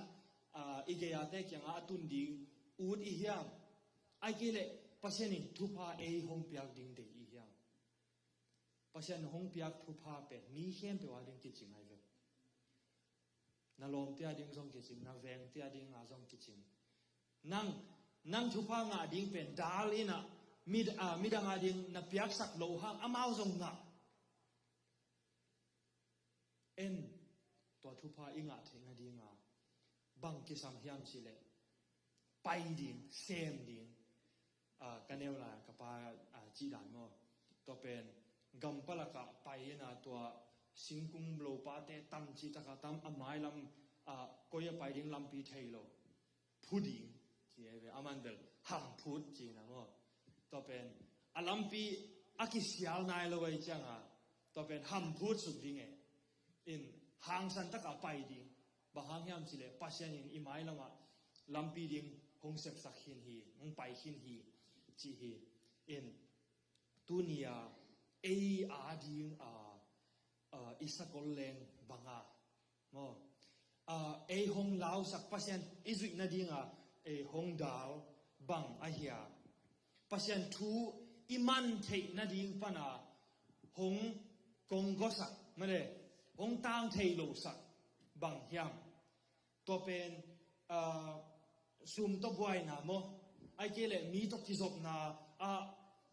a, i gei-ate kianga a tun ding ut i hiam? Ai kei leh Pasian in thupha ei hong piak ding deih i hiam? Pasian hong piak thupha pen mi khempeuh a ding kicing ai ve. Na lawmte a ding zong kicing, na vengte a dinga zong kicing. Nang, nang thupha ngah ding pen dal ina, mid, a, midang a ding na piaksak loh hang amau zong ngah. En, tua thupha i ngah theih nadinga bang kisam hiam cileh, pai ding, sem ding. A, ka neu lai ka pa, a, cih dan maw. Tua pen gampalakah pai ina tua singkung lopate tam cih takah tam a mailam, a, koi a pai ding lampi thei lo. Phu ding ci e ve, aman bel hamphut cina maw. Tua pen a lampi a kisial nai lo ai cianga tua pen hamphut suk ding e. In hangsan taka pai ding. Bang hang hiam cileh Pasian in i mailamah lampi ding hong sepsak khin hi, hong pai khin hi, ci hi. In tunia ei a ding a, a, i sakol leng banga maw, a, ei hong lausak, Pasian i zuih nadinga ei hong dal bang ahia? Pasian thu i man theih nading pana hong konggosak male, hong tang thei losak bang hiam? Tua pen, a, sum tawh buaina maw, ai kei leh mi tawh kizopna a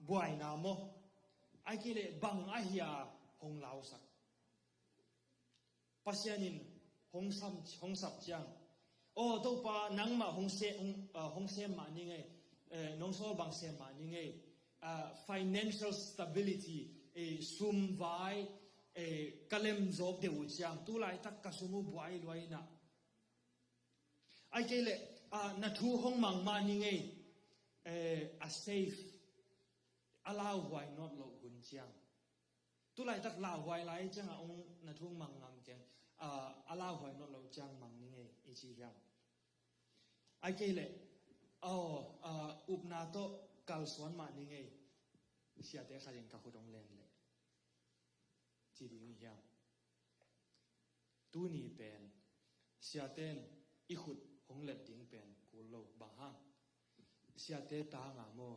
buaina maw, ai kei leh bang ahia hong lausak? Pasian in hong sam, hong sap ciang, "Aw Topa, nangmah hong se, hong, a, hong sem mah ni ngei, eh, nong sawl bang sem mah ni ngei, a, financial stability, eh, sum vai, eh, ka lem zawk deuh uh ciang, tu laitak ka sum uh buai luai inah. Ai kei leh, a, na thu hong mang mah ni ngei, eh, a safe, a lauhuai nawt loh hun ciang." Tu laitak lauhuai lai cianga ong na thu mang ngam keng, a, a lauhuai nawt loh ciang mang ni ngei i ci hiam? Ai kei leh, aw, a, upna tawh kalsuan mah ni ngei. siate khat in ka khut hong len leh, ci ding hi hiam? Tuni pen siate in i khut hong let ding pen kul lo. Bang hang? Siate tanga maw,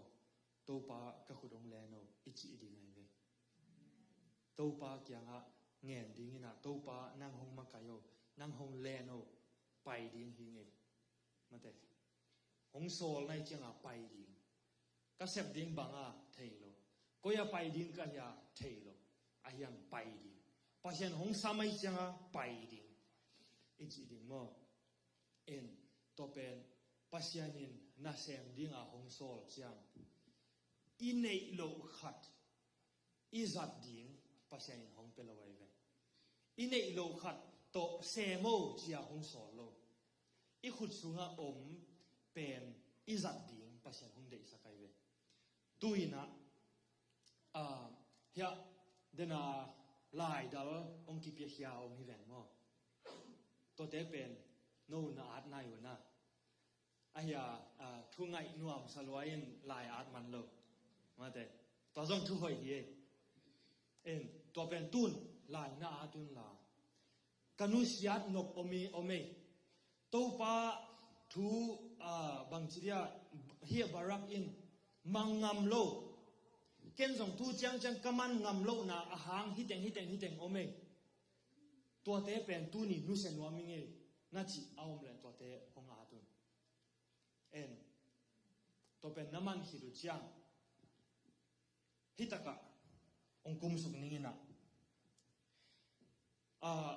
Topa ka khut hong len o, i cih ding ahi ve. Topa kiangah ngen dingin ah, Topa nang hong makaih o, nang hong len o, pai ding hi ngei. Mate. Hong sawl nai cianga pai ding. Ka sep ding banga thei lo. Koi a pai ding ka hia thei lo. Ahi hang pai ding. Pasian hong sam ahi cianga pai ding, i cih ding maw? En, tua pen Pasian in nasem dinga hong sawl ciang, i neih loh khat i zat ding Pasian in hong pia lo ahi ve. I neih loh khat tawh sem o cia hong sawl lo. I khut sungah om pen i zat ding Pasian hong deihsak ahi ve. Tu-in ah, ah, hiah dena laidal hong kipiakhia om hi ven maw? Tuate pen no na at nai uh na. Ahia, ah, thu ngaih nuam sa lua in lai at man lo. Mate. Tua zong thu hoih hi ei. En, tua pen tun lai na at un la. Ka nusiat nop om i, om ei. Topa thu, ah, bangci dia, hia Barak in mang ngam lo. Ken zong tu ciangciang ka man ngam lohna a hang hiteng, hiteng, hiteng om ei. Tuate pen tuni nusia nuam i ngei. Na cih a om leh tuate hong at un. En, tua pen na man khit uh ciang, hitakah hong kumsuk ning in ah, ah,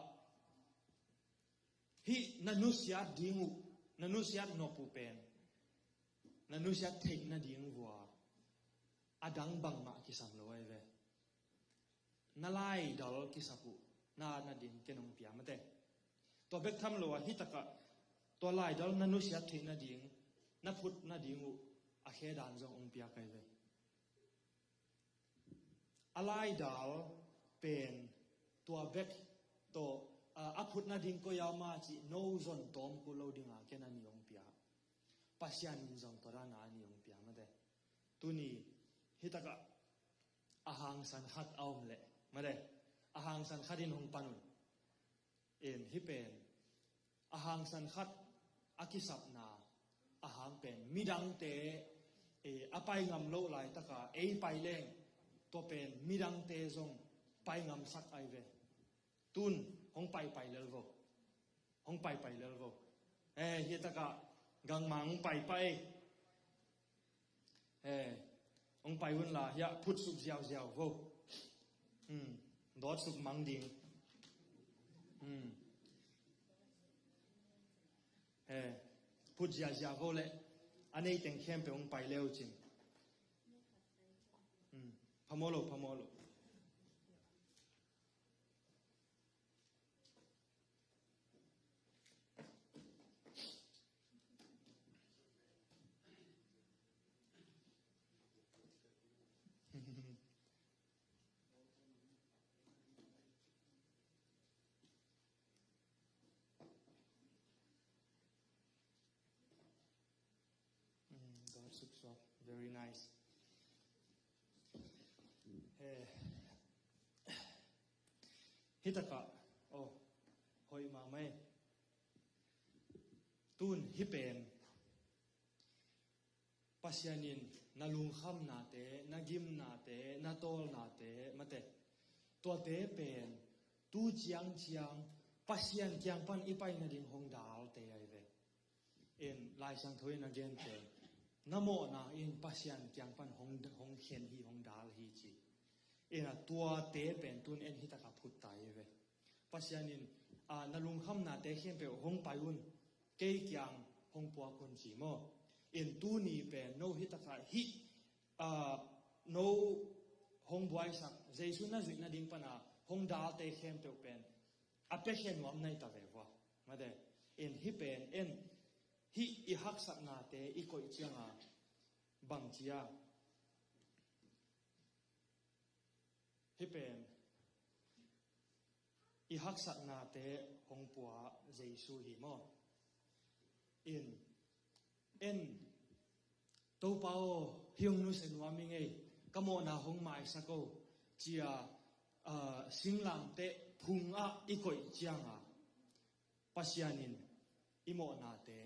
hih na nusiat ding uh, na nusiat nop uh pen na nusiat theih nading vua a dang bangmah kisam lo ahi ve. Na laidal kisap uh na at nading ken hong pia mate. Tua bek tham lo a hitakah tua laidal na nusiat theih nading, na phut nading uh a khe dan zong hong pia kai ve. A laidal pen tua bek tawh, a, a phut nading koi a om a cih no zon tawm kul lo dinga ken a ni hong pia. Pasian in zong tua dana a ni hong pia mate. Tuni hitakah a hangsan khat a om leh mate, a hangsan khat in hong pan un. En, hih pen a hangsan khat a kisapna a hang pen midangte, eh, a pai ngam loh laitaka ei pai leng tua pen midangte zong pai ngamsak ahi ve. Tun hong paipai lel vo. Hong paipai lel vo. Eh, hitakah gangmang hong paipai. Eh, hong pai un la, hiah phutsuk ziauziau vo. Hmm, dawtsuk mang ding. Hmm. Eh, phut ziauziau vo leh a nei teng khempeuh hong pai leu cin. Hmm, phamawh lo, phamawh lo. Mm, God suksuak. Very nice. Eh, hitakah, oh, hoih mahmah e. Tun hih pen Pasian in na lungkhamnate, na gimnate, na tawlnate mate, tuate pen tu ciangciang Pasian kiang pan i pai nading hong dalte ahi ve. In Lai Siangtho in a gente, na mawhna in Pasian kiang pan hong, hong khen hi, hong dal hi ci. In a tuate pen tun en hitakah phut ta hi ve. Pasian in, a, na lungkhamnate khempeuh hong pai un, kei kiang hong puak un ci maw? In tuni pen no hitakah hih, a, no hong buaisak Jesu na zuih nading pana hong dalte khempeuh pen a piakhia nuam nai ta ve vua. Mate, in hih pen en, hih i haksatnate i koih cianga bangcia hih pen i haksatnate hong pua Jesu hi maw? In, en, Topa aw, hih hong nusia nuam i ngei, ka mawhna hong maisak o, ci-a, ah, singlamteh phungah i koih cianga Pasian in i mawhnate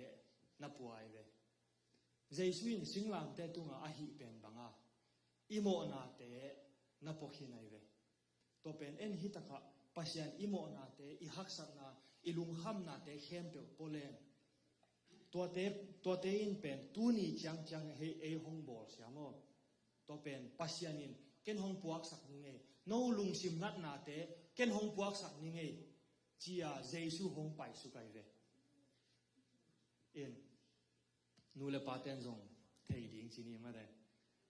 na pua ahi ve. Jesu in singlamteh tungah a hih pen banga i mawhnate na pua khin ahi ve. Tua pen en hitakah Pasian i mawhnate, i haksatna, i lungkhamnate khempeuh pua leng. Tuate, tuate in pen tuni ciangciang hei ei hong bawl siam aw. Tua pen Pasian in ken hong puaksak ni ngei. No lungsim natnate ken hong puaksak ni ngei, ci-a Jesu hong paisuk ahi ve. In nu le paten zong thei ding ci ni mate.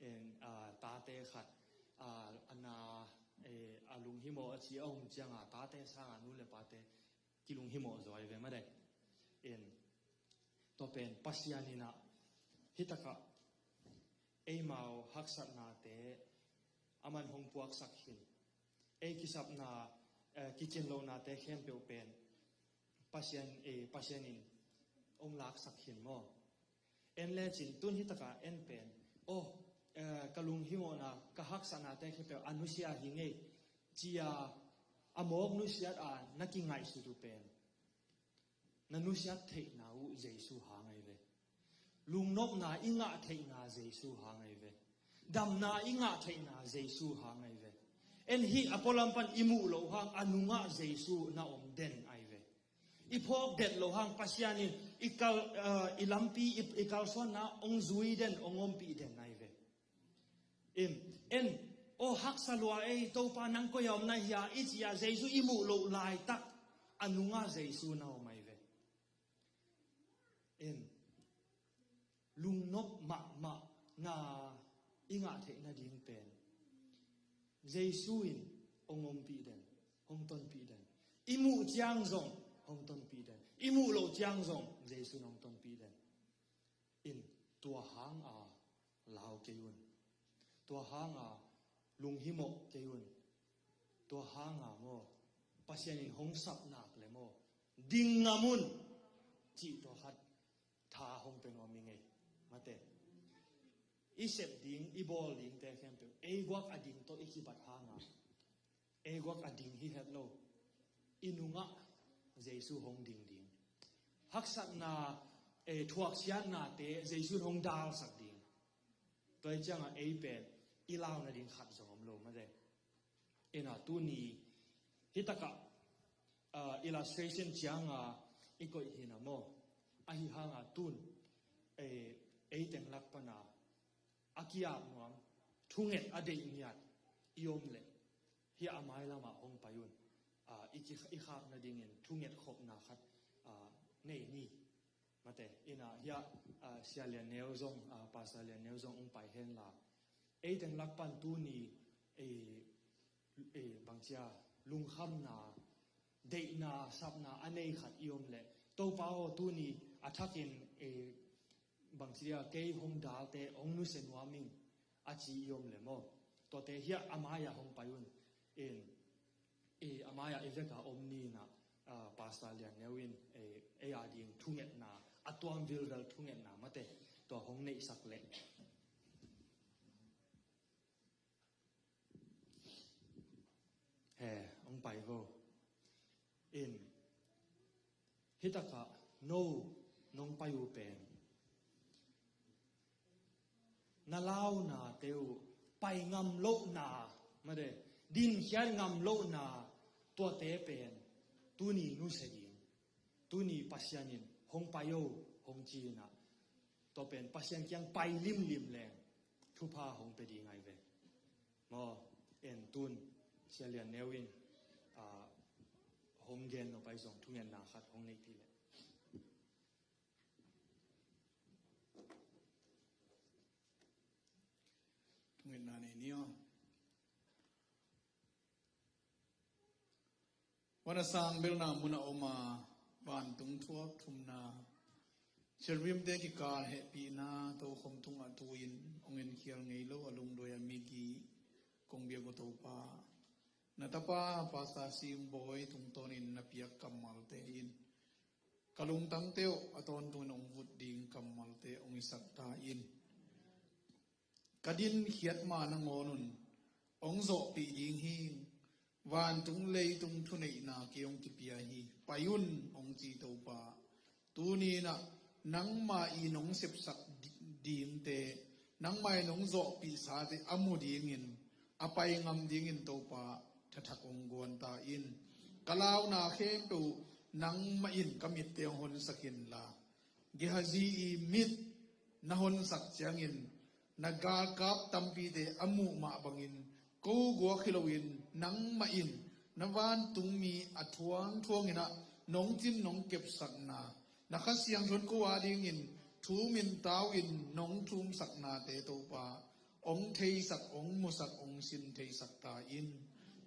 In, ah, tate khat, ah, a na, eh, a lunghimawh a ci a um cianga tate sanga nu le pate kilunghimawh zaw ahi ve mate. In tua pen Pasian in ah hitakah eimau haksatnate aman hong puaksak khin. Ei kisapna, eh, kicinlohnate khempeuh pen Pasian, eh, Pasian in hong laksak khin maw? En lecin tun hitakah en pen, oh, eh, ka lunghimawhna, ka haksatnate khempeuh a nusia hi ngei, ci-a a mawk nusiat a na kingaihsut uh pen na nusiat theihna uh Jesu hang ahi ve. Lungnopna i ngah theihna Jesu hang ahi ve. Damna i ngah theihna Jesu hang ahi ve. En hih a pualam pan i muh loh hang a nungah Jesu na om den ahi ve. I phawk det loh hang Pasian in i kal, ah, i lampi, i, i kalsuanna hong zui den, hong ompih den ahi ve. In, en, aw haksa lua ei, Topa nang koi-ah om na hia, i ci-a Jesu i muh loh laitak a nungah Jesu na om ahi ve. In, lungnop mahmah na i ngah theih nading pen Jesu in hong ompih den, hong tonpih den. I muh ciang zong hong tonpih den. I muh loh ciang zong Jesu in hong tonpih den. In tua hanga lau kei un. Tua hanga lunghimawh kei un. Tua hanga maw, Pasian in hong sap nak le maw, ding ngam un, cih tua khat tha hong pia nuam ing ei. Mate, i sep ding, i bawl dingte khempeuh ei guak a ding tawh i kibat hanga ei guak a ding hi het lo. I nungah Jesu hong ding ding. Haksatna, eh, thuaksiatnate Jesu in hong dalsak ding. Tua hi ciangah ei pen i lau nading khat zong om lo mate. Ina tuni hitakah, ah, illustration cianga i koih hina maw. Ahi hanga tun, eh, ei teng lak pana a kiap nuam, thunget a deih ngiat i om leh, hia a mailamah hong pai un. Ah, i ki, i khak nadingin thunget khopna khat, ah, nei ni. Mate, ina hia, ah, Sia Lian Neu zong, ah, Pastor Lian Neu zong hong pai henla. Ei teng lak pan tuni, eh, eh, bangcia, lungkhamna, deihna, sapna a nei khat i om leh, Topa aw tuni a thakin, eh, bangcia kei hong dalte hong nusia nuam ing a ci i om leh maw, tuate hia a mai-ah hong pai un. In, eh, a mai-ah i veka om nina, ah, Pastor Lian Neu in, eh, ei a ding thungetna, a tuam vilvel thungetna mate, tua hong neihsak leh. He, hong pai vo. In, hitakah no nong pai uh pen na launate uh pai ngam lohna, mate, dinkhiat ngam lohna, tuate pen tuni nusia ding. Tuni Pasian in hong pai o, hong ci-inah, tua pen Pasian kiang pai limlim leng thupha hong pia ding ahi ve. Maw, en tun Sia Lian Neu in, ah, hong gen nop ahi zong thungetna khat hong neih ti leh. Thungetna nei ni aw. Van a sang belna mun a om a, vantung thuak thumna, cherubimte kikal hehpihna, tokhom tungah tu-in hong enkhial ngei lo a lungduai a migi kong biak uh Topa, na tapa Pastor Sim Bawi tungtawnin na piak kammalte in ka lungtangte uh a tawntungin hong vut ding kammalte hong hisak ta in. ka dinkhiat ma nangawn un hong zawhpih ding hi. Vantung leitung thuneihna kei hong kipia hi. Pai un, hong ci Topa. Tuni-in ah nangmah in hong sepsak di-, dingte, nangmah in hong zawhpihsate a mu dingin, a pai ngam dingin Topa, thathak hong guan ta in. Ka launa khempeuh nangmah in ka mitte hong honsak inla, Gehazi i mit na honsak ciangin, na galkap tampite a muh mah bangin, ko guak hi loin nangmah in na vantungmi a thuangthuangin ah nong cin nong kepsakna, na Kha Siangtho in ko adingin thum in tau in nong thumsaknate Topa, hong theisak, hong musak, hong sin theisak ta in.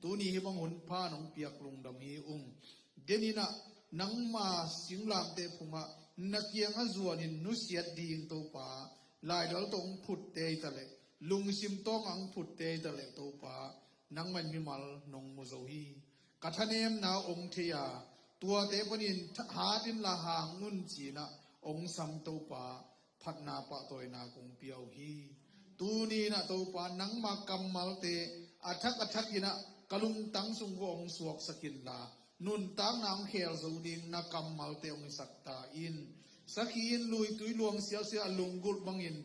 Tuni hih bang hun pha nong piak lungdam hi ung. Denin ah nangma singlamteh phungah na kiangah zuanin nusiat ding Topa, laidal tawh hong phutte hi ta leh, lungsim tawngah hong phutte hi ta leh Topa, nangmah in mimal nong mu zo hi. Ka thanemna hong thei a, tuate panin tha-, hat inla hang un ci-in ah hong sam Topa, phatna pahtawina kong pia uh hi. Tuni-in ah Topa, nangma kammalte a thak a thakin ah ka lungtang sung vuah hong suaksak inla, nuntakna hong khel zo ding na kammalte hong hisak ta in. Sakhi in luitui luang sialsial a lunggulh bangin,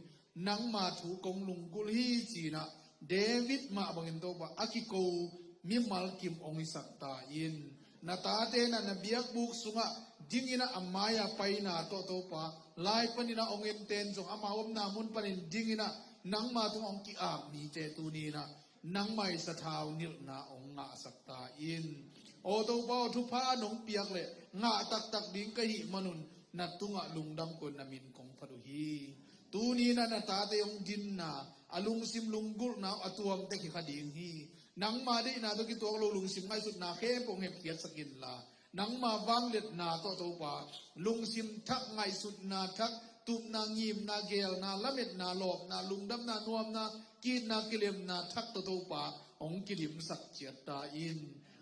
nangma thu kong lunggulh hi ci-in ah David mah bangin Topa, a kiko mimal kim hong hisak ta in. Na tate in ah na biakbuk sungah dingin ah a mai-a paina tawh Topa, lai panin ah hong enten zong amau omna mun panin dingin ah nangma tungah hong ki-ap mite tuni-in ah nangmah i sathau nilhna hong ngahsak ta in. Aw Topa aw, thupha nong piak leh ngah taktak ding ka hih manun na tungah lungdam ko-in na min kong phat uh hi. Tuni-in ah na tate hong dinna, a lungsim lunggulhna uh a tuamte kikha ding hi. Nangma deihna tawh kituak lo lungsim ngaihsutna khempeuh hong hepkhiatsak inla, nangma vangliatna tawh Topa, lungsim thak, ngaihsutna thak, tupna, ngimna, geelna, lametna, lawpna, lungdamna, nuamna, ki-itna, kilemna thak tawh Topa, hong kidimsak ciat ta in.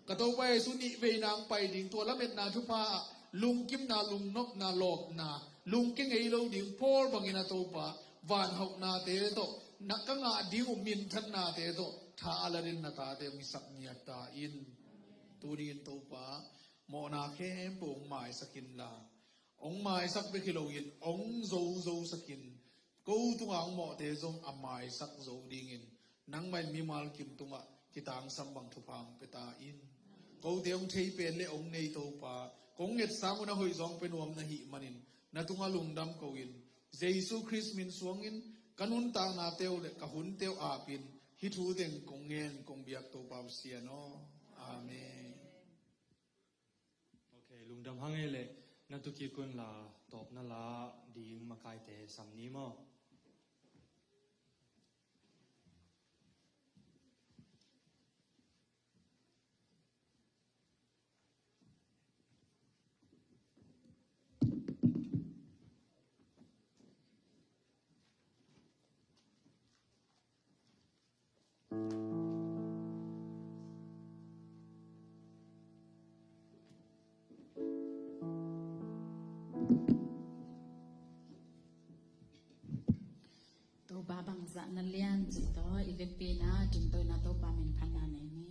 Ka Topa Jesu nih veina hong pai ding tua lametna thupha ah, lungkimna, lungnopna, lawpna, lungkia ngei lo ding Paul bangin ah Topa, vanhauhnate tawh na ka ngah ding uh minthannate tawh tha a la den na tate hong hisak ngiat ta in. Tuni-in Topa, mawhna khempeuh hong maisak inla, hong maisak bek hi loin hong zozosak in. Ko tungah hong mawhte zong a maisak zo dingin nangmah in mimal kim tungah kitangsam bang thupha hong pia ta in. Kote hong thei pen le hong nei Topa, kong ngetsang un a hoih zawng pia nuam na hih manin na tungah lungdam ko-in, Jesu Khrist min suangin ka nuntaknate uh le ka hunte uh apin hih thu teng kong ngen kong biak Topa Pasian aw. Amen. Ok, lungdam hang ei leh na tukik un la tawpna la ding makaite sam ni maw? Topa bangzah na lian cih tawh i vekpi-in ah dingto-in ah Topa min phatna nei ni.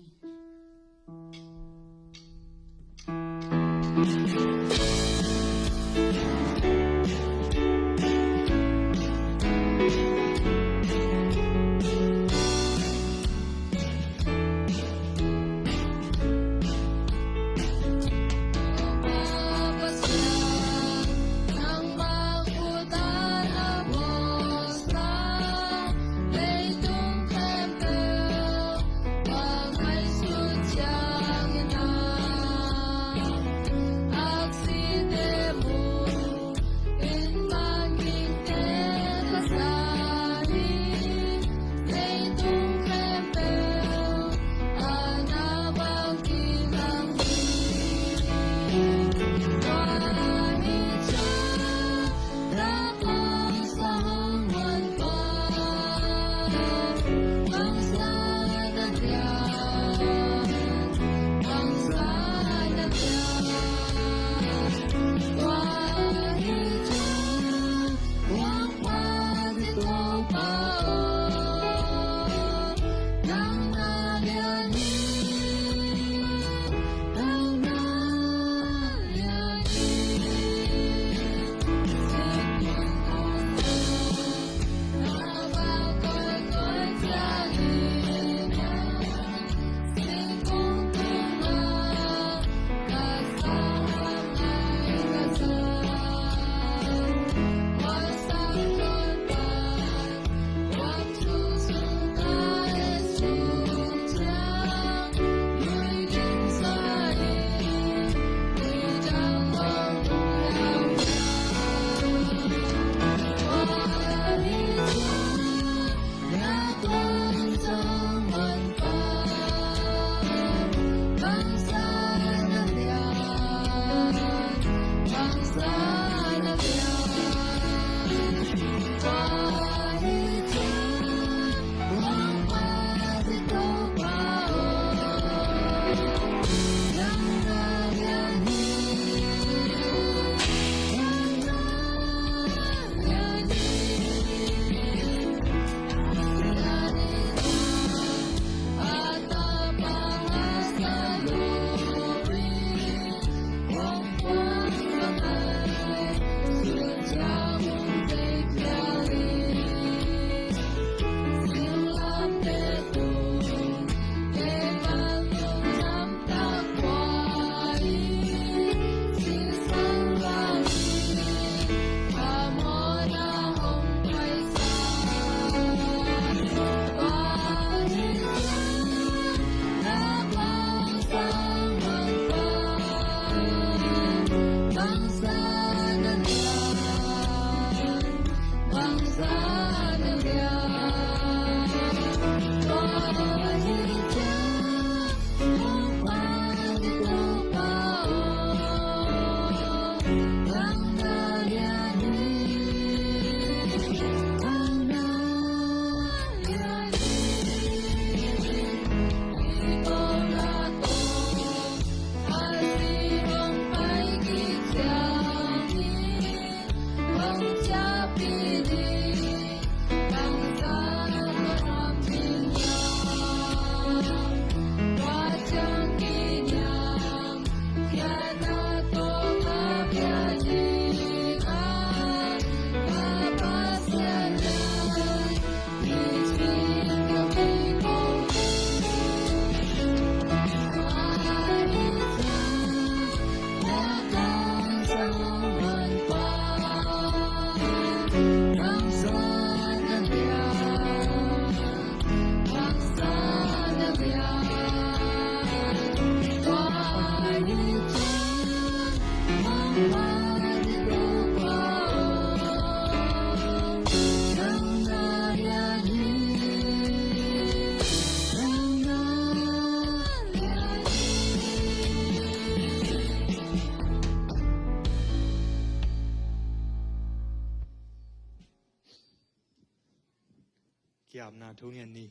Amna thu ngen ni.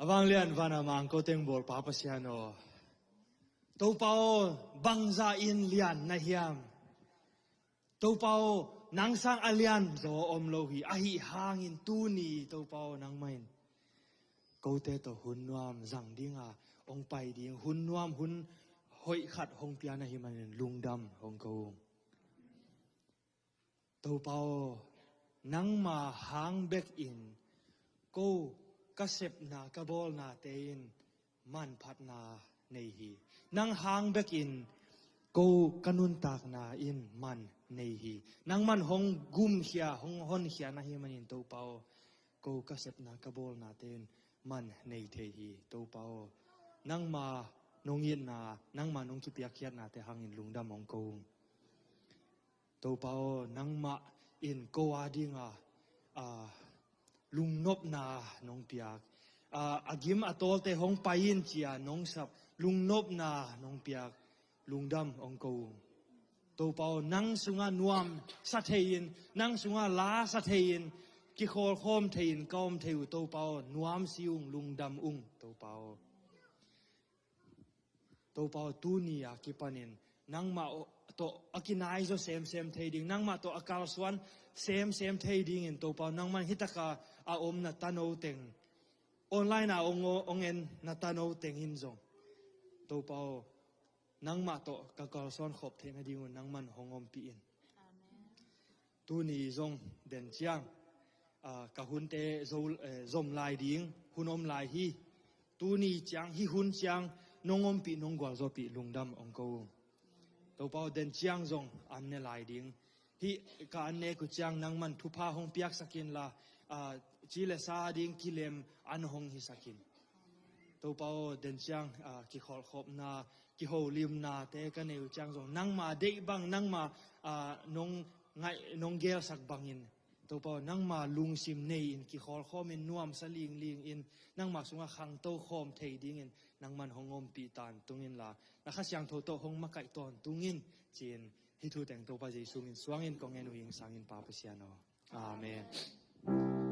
A vanglian van a mang ko teng bawl Pa Pasian aw, Topa aw, bangzah in lian na hiam? Topa aw, nang sang a lian zaw om lo hi. Ahi hangin tuni Topa aw, nangmah in kote tawh hun nuam zang dinga hong pai ding, hun nuam, hun hoih khat hong pia na hih manin lungdam hong ko ung. Topa aw, nangma hang bekin ko ka sepna ka bawlnate in manphatna nei hi. Nang hang bekin ko ka nuntakna in man nei hi. Nangman hong gumkhia, hong honkhia na hih manin Topa aw, ko ka sepna ka bawlnate in man nei thei hi. Topa aw, nangma nong itna, nangma nong kipiakkhiatnate hangin lungdam hong ko ung. Topa aw, nangmah in ko a dinga, a, lungnopna nong piak. A, a gim a tawlte hong pai in cia nong sap, lungnopna nong piak, lungdam hong ko ung. Topa aw, nang sungah nuam sa thei in, nang sungah la sa thei in, kikhawlkhawm thei in ka om thei uh Topa aw, nuam si ung, lungdam ung Topa aw. Topa aw, tuni a kipanin nangmah tawh a kinaizaw semsem thei ding, nangmah tawh a kalsuan semsem thei dingin Topa aw, nangman hitaka a om na tano teng, online a ong, ong en na tano teng in zong Topa aw, nangmah tawh ka kalsuan khop theih nadingun nangman hong ompih in. Amen. Tuni zong den ciang, a, ka hunte zo, eh, zom lai ding hun om lai hi. Tuni ciang, hih hun ciang nong ompih, nong gualzawhpih lungdam hong ko ung. Topa aw, den ciang zong an ne lai ding. Hih ka an nek uh ciang nangman thupha hong piaksak inla, a, ci le sa ding kilem an hong hisak in. Topa aw, den ciang, a, kikholhkhopna, kiholimnate ka nei uh ciang zong nangma deih bang, nangma, a, nong ngaih, nong gelsak bangin Topa aw, nangma lungsim nei in kikholhkhawmin nuamsa lingling in nangma sungah khangto khawm thei dingin nangman hong ompih tawntung inla, na Kha Siangtho tawh hong makaih tawntung in, ci-in hih thu teng Topa Jesu min suangin kong ngen uh hi ing, sangin Pa Pasian aw. Amen.